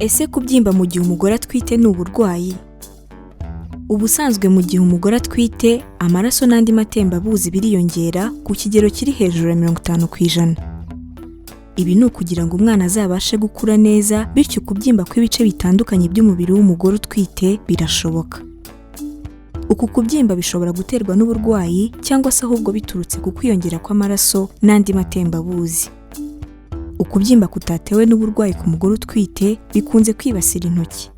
Ese kubyimba mu gihe umugore atwite ni uburwayi? Ubusanzwe mu gihe umugore atwite, amaraso n'andi matembabuzi biriyongera ku kigero kiri hejuru ya 50%. Ibi ni ukugira ngo umwana azabashe gukura neza, bityo kubyimba kw'ibice bitandukanye by'umubiri w'umugore utwite birashoboka. Uku kubyimba bishobora guterwa n'uburwayi cyangwa se ahubwo biturutse ku kwiyongera kw'amaraso n'andi matembabuzi. Ukubyimba kutatewe n'uburwayi ku mugore utwite bikunze kwibasira intoki.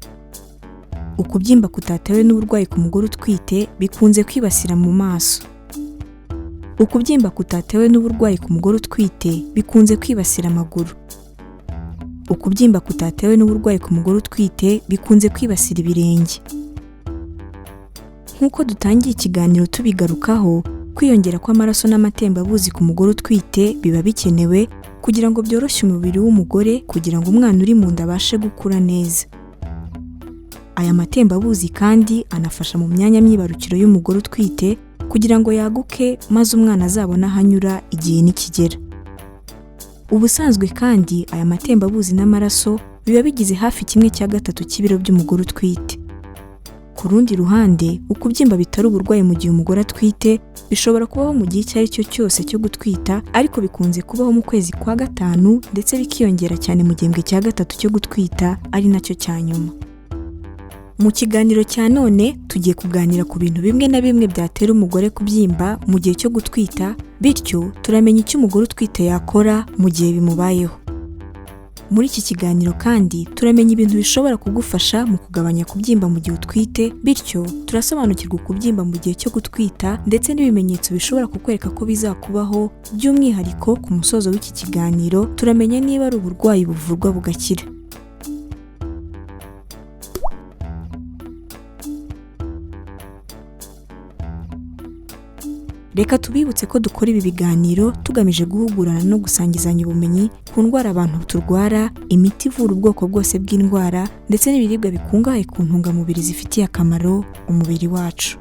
Ukubyimba kutatewe n'uburwayi ku mugore utwite bikunze kwibasira mu maso. Ukubyimba kutatewe n'uburwayi ku mugore utwite bikunze kwibasira amaguru. Ukubyimba kutatewe n'uburwayi ku mugore utwite bikunze kwibasira ibirenge. Nk'uko dutangiye ikiganiro tubigarukaho, kwiyongera kw'amaraso n'amatembabuzi ku mugore utwite biba bikenewe kugira ngo byoroshye umubiri w'umugore kugira ngo umwana uri mu nda abashe gukura neza. Aya matembabuzi kandi anafasha mu myanya myibarukiro y'umugore utwite kugira ngo yaguke maze umwana azabone aho anyura igihe nikigera. Ubusanzwe kandi aya matembabuzi n'amaraso biba bigize hafi 1/3 cy'ibiro by'umugore utwite. Ku rundi ruhande, ukubyimba bitari uburwayi mu gihe umugore atwite bishobora kubaho mu gihe icyo ari cyo cyose cyo gutwita, ariko bikunze kubaho mu kwezi kwa 5 ndetse bikiyongera cyane mu gihembwe cya 3 cyo gutwita ari nacyo cya nyuma. Mu kiganiro cya none tugiye kuganira ku bintu bimwe na bimwe byatera umugore kubyimba mu gihe cyo gutwita, bityo turamenya icyo umugore utwite yakora mu gihe bimubayeho. Muri iki kiganiro kandi turamenya ibintu bishobora kugufasha mu kugabanya kubyimba mu gihe utwite, bityo turasobanukirwa kubyimba mu gihe cyo gutwita ndetse n'ibimenyetso bishobora kukwereka ko bizakubaho. By'umwihariko ku musozo w'iki kiganiro turamenya niba ari uburwayi buvurwa bugakira. Reka tubibutse ko dukora ibi biganiro tugamije guhugurana no gusangizanya ubumenyi ku ndwara abantu turwara, imiti ivura ubwoko bwose bw'indwara ndetse n'ibiribwa bikungahaye ku ntungamubiri zifitiye akamaro umubiri wacu.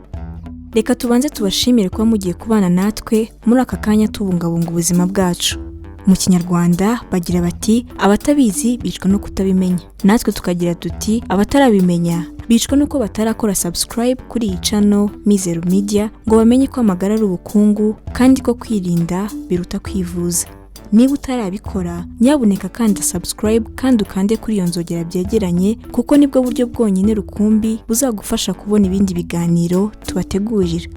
Reka tubanze tubashimire kuba mugiye kubana natwe muri aka kanya tubungabunga ubuzima bwacu. Mu Kinyarwanda bagira bati abatabizi bicwa no kutabimenya. Natwe tukagira tuti abatarabimenya bicwa nuko batarakora subscribe kuri iyi channel Mizero Media ngo bamenye ko amagara ari ubukungu kandi ko kwirinda biruta kwivuza. Niba utarabikora, nyabuneka kanda subscribe kandi ukande kuri iyo nzogera byegeranye, kuko nibwo buryo bwonyine rukumbi buzagufasha kubona ibindi biganiro tubategurira.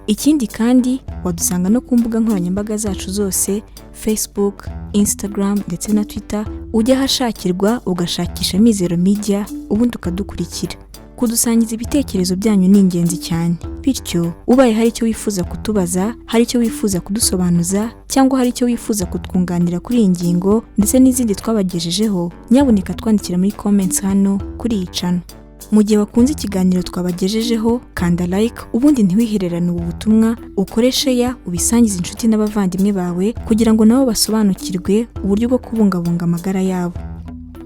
Ikindi kandi wadusanga no ku mbuga nkoranyambaga zacu zose Facebook, Instagram ndetse na Twitter, ujya ahashakirwa ugashakisha Mizero Media ubundi ukadukurikira. Kudusangiza ibitekerezo byanyu ni ingenzi cyane, bityo ubaye hari icyo wifuza kutubaza, hari icyo wifuza kudusobanuza cyangwa hari icyo wifuza kutwunganira kuri iyi ngingo ndetse n'izindi twabagejejeho, nyabuneka twandikira muri comments hano kuri iyi channel. Mu gihe wakunze ikiganiro twabagejejeho, kanda like ubundi ntiwihererane ubu butumwa, ukoreshe ya ubisangize inshuti n'abavandimwe bawe kugira ngo nabo basobanukirwe uburyo bwo kubungabunga amagara yabo.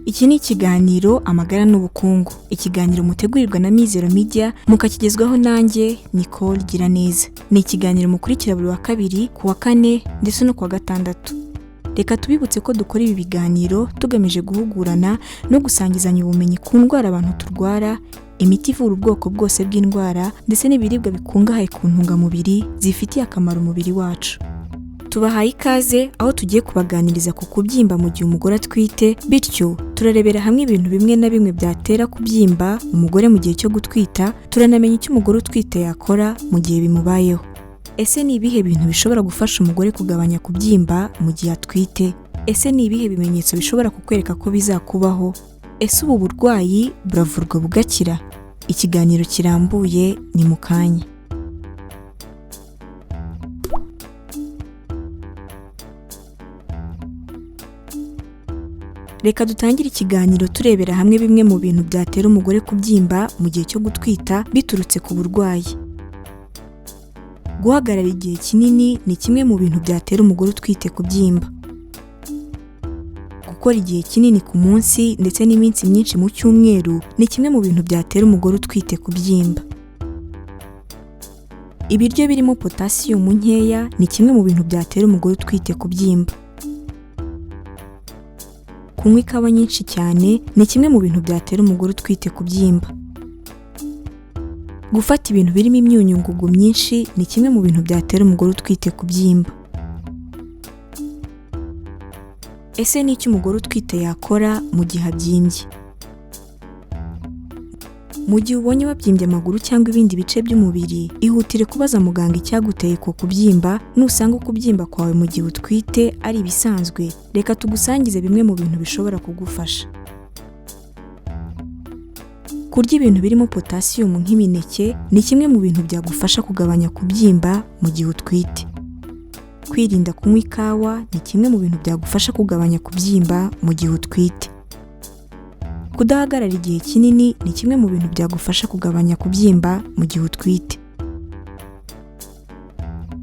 Iki ni ikiganiro Amagara n'Ubukungu, ikiganiro mutegurirwa na Mizero Media mukakigezwaho nanjye Nicole Giraneza. Ni ikiganiro mukurikira buri wa kabiri, ku wa kane ndetse no ku wa gatandatu. Reka tubibutse ko dukora ibi biganiro tugamije guhugurana no gusangizanya ubumenyi ku ndwara abantu turwara, imiti ivura ubwoko bwose bw'indwara ndetse n'ibiribwa bikungahaye ku ntungamubiri zifitiye akamaro umubiri wacu. Tubahaye ikaze aho tugiye kubaganiriza ku kubyimba mu gihe umugore atwite, bityo turarebera hamwe ibintu bimwe na bimwe byatera kubyimba umugore mu gihe cyo gutwita, turanamenya icyo umugore utwite yakora mu gihe bimubayeho. Ese ni ibihe bintu bishobora gufasha umugore kugabanya kubyimba mu gihe atwite? Ese ni ibihe bimenyetso bishobora kukwereka ko bizakubaho? Ese ubu burwayi buravurwa bugakira? Ikiganiro kirambuye ni mu kanya. Reka dutangire ikiganiro turebera hamwe bimwe mu bintu byatera umugore kubyimba mu gihe cyo gutwita biturutse ku burwayi. Guhagarara igihe kinini ni kimwe mu bintu byatera umugore utwite kubyimba. Gukora igihe kinini ku munsi ndetse n'iminsi myinshi mu cyumweru ni kimwe mu bintu byatera umugore utwite kubyimba. Ibiryo birimo potasiyumu nkeya ni kimwe mu bintu byatera umugore utwite kubyimba. Kunywa ikawa nyinshi cyane ni kimwe mu bintu byatera umugore utwite kubyimba. Gufata ibintu birimo imyunyungugu myinshi ni kimwe mu bintu byatera umugore utwite kubyimba. Ese ni iki umugore utwite yakora mu gihe abyimbye? Mu gihe ubonye wabyimbye amaguru cyangwa ibindi bice by'umubiri, ihutire kubaza muganga icyaguteye uko kubyimba. Nusanga ukubyimba kwawe mu gihe utwite ari ibisanzwe, reka tugusangize bimwe mu bintu bishobora kugufasha. Kurya ibintu birimo potasiyumu nk'imineke ni kimwe mu bintu byagufasha kugabanya kubyimba mu gihe utwite. Kwirinda kunywa ikawa ni kimwe mu bintu byagufasha kugabanya kubyimba mu gihe utwite. Kudahagarara igihe kinini ni kimwe mu bintu byagufasha kugabanya kubyimba mu gihe utwite.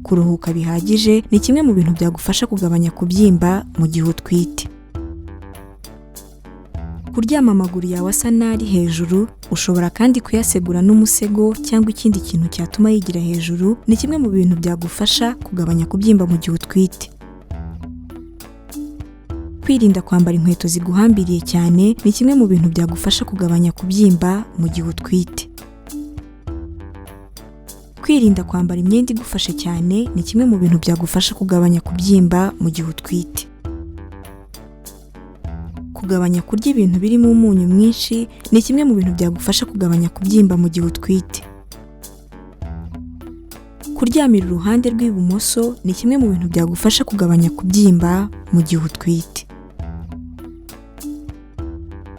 Kuruhuka bihagije ni kimwe mu bintu byagufasha kugabanya kubyimba mu gihe utwite. Kuryama amaguru yawe asa n'ari hejuru, ushobora kandi kuyasegura n'umusego cyangwa ikindi kintu cyatuma yigira hejuru, ni kimwe mu bintu byagufasha kugabanya kubyimba mu gihe utwite. Kwirinda kwambara inkweto ziguhambiriye cyane ni kimwe mu bintu byagufasha kugabanya kubyimba mu gihe utwite. Kwirinda kwambara imyenda igufashe cyane ni kimwe mu bintu byagufasha kugabanya kubyimba mu gihe utwite. Kugabanya kurya ibintu birimo umunyu mwinshi ni kimwe mu bintu byagufasha kugabanya kubyimba mu gihe utwite. Kuryamira uruhande rw'ibumoso ni kimwe mu bintu byagufasha kugabanya kubyimba mu gihe utwite.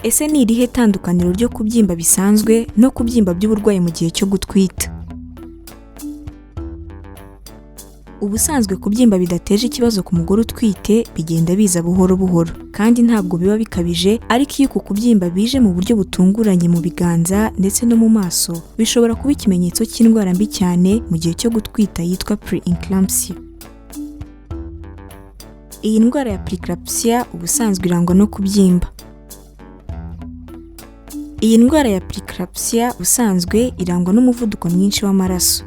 Ese ni irihe tandukaniro ryo kubyimba bisanzwe no kubyimba by'uburwayi mu gihe cyo gutwita? Ubusanzwe kubyimba bidateje ikibazo ku mugore utwite bigenda biza buhoro buhoro kandi ntabwo biba bikabije, ariko iyo uku kubyimba bije mu buryo butunguranye mu biganza ndetse no mu maso, bishobora kuba ikimenyetso cy'indwara mbi cyane mu gihe cyo gutwita yitwa pre-eclampsia. Iyi ndwara ya pre-eclampsia ubusanzwe irangwa no kubyimba. Iyi ndwara ya pre-eclampsia ubusanzwe irangwa n'umuvuduko mwinshi w'amaraso.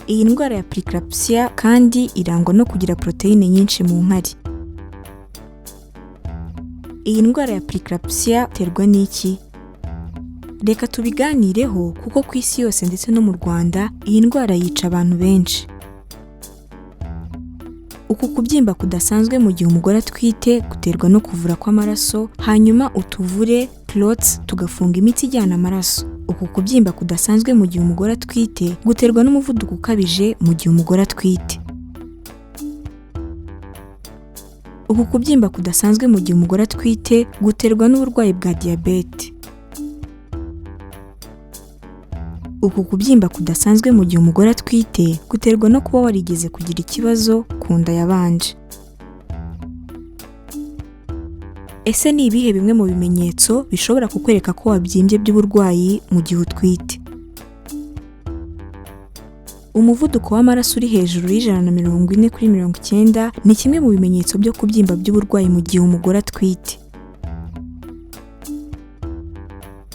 Iyi ndwara ya pre-eclampsia kandi irangwa no kugira poroteyine nyinshi mu nkari. Iyi ndwara ya pre-eclampsia iterwa n'iki? Reka tubiganireho kuko ku isi yose ndetse no mu Rwanda iyi ndwara yica abantu benshi. Uku kubyimba kudasanzwe mu gihe umugore atwite guterwa no kuvura kw'amaraso, hanyuma utuvure clots tugafunga imitsi ijyana amaraso. Uku kubyimba kudasanzwe mu gihe umugore atwite guterwa n'umuvuduko ukabije mu gihe umugore atwite. Uku kubyimba kudasanzwe mu gihe umugore atwite guterwa n'uburwayi bwa diyabete. Uku kubyimba kudasanzwe mu gihe umugore atwite guterwa no kuba warigeze kugira ikibazo ku nda yabanje. Ese ni ibihe bimwe mu bimenyetso bishobora kukwereka ko wabyimbye by'uburwayi mu gihe utwite? Umuvuduko w'amaraso uri hejuru y'140/90 ni kimwe mu bimenyetso byo kubyimba by'uburwayi mu gihe umugore atwite.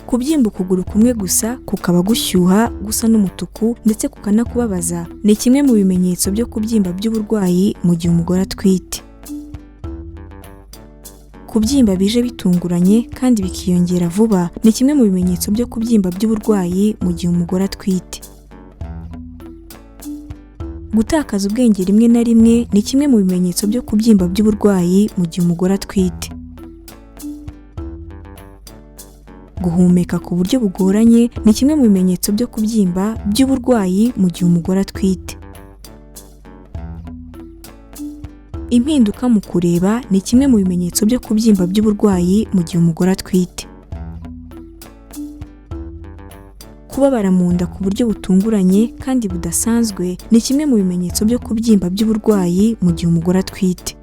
Kubyimba ukuguru kumwe gusa kukaba gushyuha, gusa n'umutuku ndetse kukanakubabaza ni kimwe mu bimenyetso byo kubyimba by'uburwayi mu gihe umugore atwite. Kubyimba bije bitunguranye kandi bikiyongera vuba ni kimwe mu bimenyetso byo kubyimba by'uburwayi mu gihe umugore atwite. Gutakaza ubwenge rimwe na rimwe ni kimwe mu bimenyetso byo kubyimba by'uburwayi mu gihe umugore atwite. Guhumeka ku buryo bugoranye ni kimwe mu bimenyetso byo kubyimba by'uburwayi mu gihe umugore atwite. Impinduka mu kureba ni kimwe mu bimenyetso byo kubyimba by'uburwayi mu gihe umugore atwite. Kubabara mu nda ku buryo butunguranye kandi budasanzwe ni kimwe mu bimenyetso byo kubyimba by'uburwayi mu gihe umugore atwite.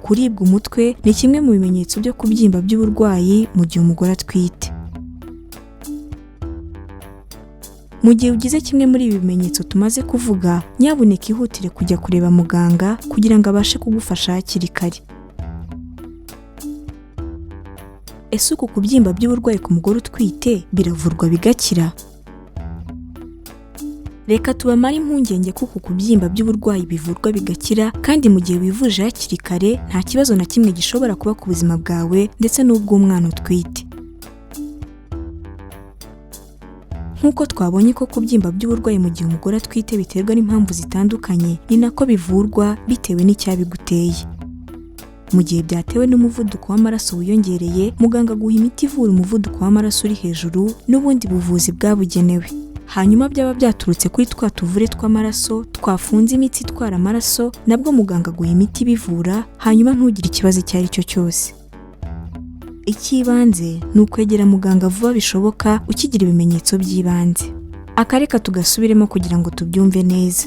Kuribwa umutwe ni kimwe mu bimenyetso byo kubyimba by'uburwayi mu gihe umugore atwite. Mu gihe ugize kimwe muri ibi bimenyetso tumaze kuvuga, nyabuneka ihutire kujya kureba muganga kugira ngo abashe kugufasha hakiri kare. Ese uku kubyimba by'uburwayi ku mugore utwite biravurwa bigakira? Reka tubamare impungenge kuko kubyimba by'uburwayi bivurwa bigakira, kandi mu gihe wivuje hakiri kare nta kibazo na kimwe gishobora kuba ku buzima bwawe ndetse n'ubw'umwana utwite. Nk'uko twabonye ko kubyimba by'uburwayi mu gihe umugore atwite biterwa n'impamvu zitandukanye, ni nako bivurwa bitewe n'icyabiguteye. Mu gihe byatewe n'umuvuduko w'amaraso wiyongereye, muganga aguha imiti ivura umuvuduko w'amaraso uri hejuru n'ubundi buvuzi bwabugenewe. Hanyuma byaba byaturutse kuri twa tuvure tw'amaraso twafunze imitsi itwara amaraso, nabwo muganga aguha imiti ibivura, hanyuma ntugire ikibazo icyo ari cyo cyose. Icy'ibanze ni ukwegera muganga vuba bishoboka ukigira ibimenyetso by'ibanze. Akareka tugasubiremo kugira ngo tubyumve neza.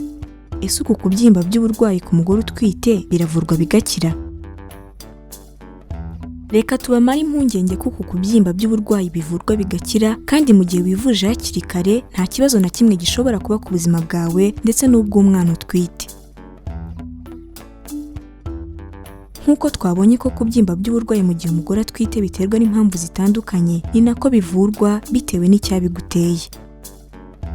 Ese uku kubyimba by'uburwayi ku mugore utwite biravurwa bigakira? Reka tubamare impungenge kuko kubyimba by'uburwayi bivurwa bigakira, kandi mu gihe wivuje hakiri kare nta kibazo na kimwe gishobora kuba ku buzima bwawe ndetse n'ubw'umwana utwite. Nk'uko twabonye ko kubyimba by'uburwayi mu gihe umugore atwite biterwa n'impamvu zitandukanye, ni nako bivurwa bitewe n'icyabiguteye.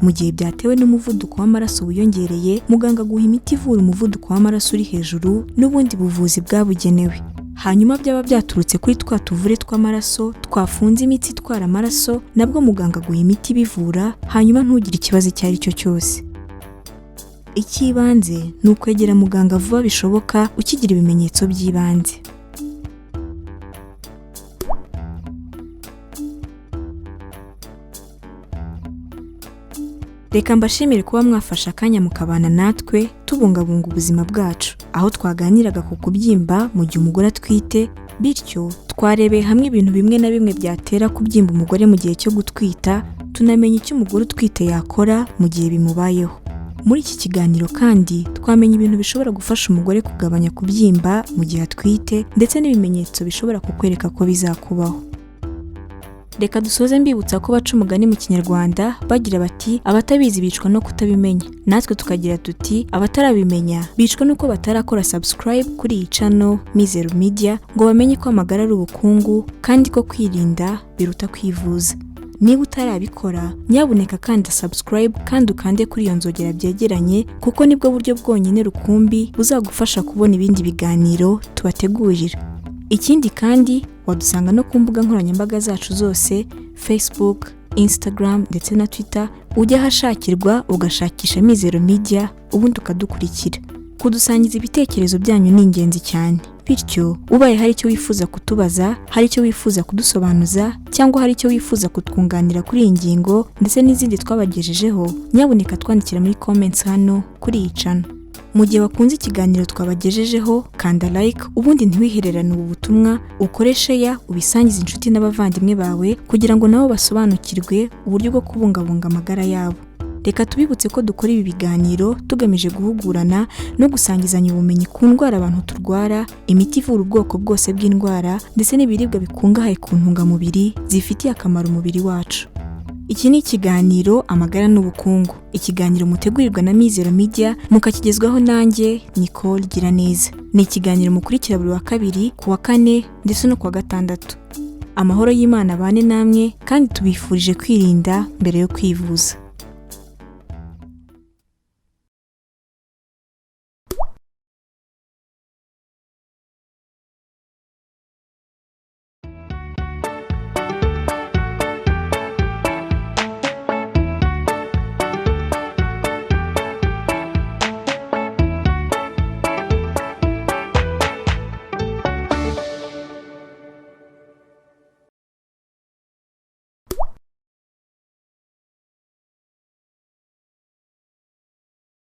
Mu gihe byatewe n'umuvuduko w'amaraso wiyongereye, muganga aguha imiti ivura umuvuduko w'amaraso uri hejuru n'ubundi buvuzi bwabugenewe. Hanyuma byaba byaturutse kuri twa tuvure tw'amaraso twafunze imitsi itwara amaraso, nabwo muganga aguha imiti ibivura, hanyuma ntugire ikibazo icyo ari cyo cyose. Icy'ibanze ni ukwegera muganga vuba bishoboka ukigira ibimenyetso by'ibanze. Reka mbashimire kuba mwafashe akanya mukabana natwe tubungabunga ubuzima bwacu, aho twaganiraga ku kubyimba mu gihe umugore atwite, bityo twarebeye hamwe ibintu bimwe na bimwe byatera kubyimba umugore mu gihe cyo gutwita, tunamenya icyo umugore utwite yakora mu gihe bimubayeho. Muri iki kiganiro kandi twamenye ibintu bishobora gufasha umugore kugabanya kubyimba mu gihe atwite, ndetse n'ibimenyetso bishobora kukwereka ko bizakubaho. Reka dusoze mbibutsa ko baca umugani mu Kinyarwanda bagira bati abatabizi bicwa no kutabimenya, natwe tukagira tuti abatarabimenya bicwa nuko batarakora subscribe kuri iyi channel Mizero Media ngo bamenye ko amagara ari ubukungu kandi ko kwirinda biruta kwivuza. Niba utarabikora nyabuneka kanda subscribe kandi ukande kuri iyo nzogera byegeranye, kuko nibwo buryo bwonyine rukumbi buzagufasha kubona ibindi biganiro tubategurira. Ikindi kandi wadusanga no ku mbuga nkoranyambaga zacu zose Facebook, Instagram ndetse na Twitter, ujya ahashakirwa ugashakisha Mizero Media ubundi ukadukurikira. Kudusangiza ibitekerezo byanyu ni ingenzi cyane, bityo ubaye hari icyo wifuza kutubaza, hari icyo wifuza kudusobanuza, cyangwa hari icyo wifuza kutwunganira kuri iyi ngingo ndetse n'izindi twabagejejeho, nyabuneka twandikira muri comments hano kuri iyi channel. Mu gihe wakunze ikiganiro twabagejejeho, kanda like ubundi ntiwihererane ubu butumwa, ukore share ubisangize inshuti n'abavandimwe bawe kugira ngo nabo basobanukirwe uburyo bwo kubungabunga amagara yabo. Reka tubibutse ko dukora ibi biganiro tugamije guhugurana no gusangizanya ubumenyi ku ndwara abantu turwara, imiti ivura ubwoko bwose bw'indwara ndetse n'ibiribwa bikungahaye ku ntungamubiri zifitiye akamaro umubiri wacu. Iki ni ikiganiro Amagara n'Ubukungu, ikiganiro mutegurirwa na Mizero Media mukakigezwaho nanjye Nicole Giraneza. Ni ikiganiro mukurikira buri wa kabiri, ku wa kane ndetse no ku wa gatandatu. Amahoro y'Imana abane namwe kandi tubifurije kwirinda mbere yo kwivuza.